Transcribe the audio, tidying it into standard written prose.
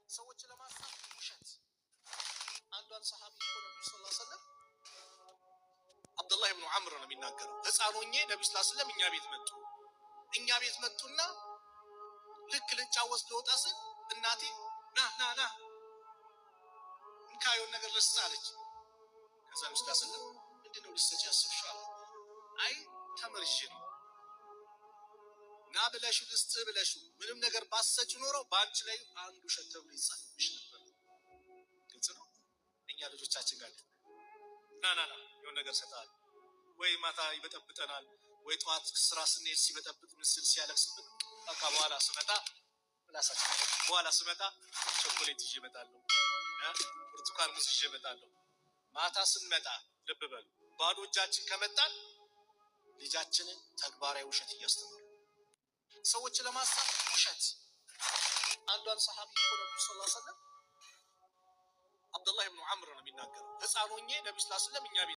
ሰዎች ለማሳት ውሸት። አንዷን ሰሃቢ እኮ ነቢዩ ስ ሰለም፣ አብዱላህ ብኑ ዓምር ነው የሚናገረው። ህፃን ሆኜ ነቢዩ ስ ስለም እኛ ቤት መጡ። እኛ ቤት መጡና ልክ ልጫወት ልወጣ ስል እናቴ ና ና ና እንካ የሆነ ነገር ልስጥ አለች። ከዛ ነቢ ስ ስለም ምንድን ነው ልትሰጪ ያሰብሽው አለ። አይ ተምር ይዤ ነው። ና ብለሽው ልስጥ ብለሽው ምንም ነገር ባሰጭ ኖሮ በአንቺ ላይ አንዱ ውሸት ተብሎ ይጻፍብሽ ነበር። ግልጽ ነው። እኛ ልጆቻችን ጋር ና ና ና የሆነ ነገር ሰጣል ወይ ማታ ይበጠብጠናል፣ ወይ ጠዋት ስራ ስንሄድ ሲበጠብጥ ምስል ሲያለቅስብን በቃ በኋላ ስመጣ ምላሳችን በኋላ ስመጣ ቾኮሌት ይዤ እመጣለሁ፣ ብርቱካን ሙዝ ይዤ እመጣለሁ። ማታ ስንመጣ ልብ በሉ፣ ባዶ እጃችን ከመጣን ልጃችንን ተግባራዊ ውሸት እያስተማሩ ሰዎች ለማሳት ውሸት። አንዷን ሰሃቢ እኮ ነቢዩ ስ ሰለም፣ አብዱላህ ብኑ ዓምር ነው የሚናገረው። ህፃን ሆኜ ነቢዩ ስ ስለም እኛ ቤት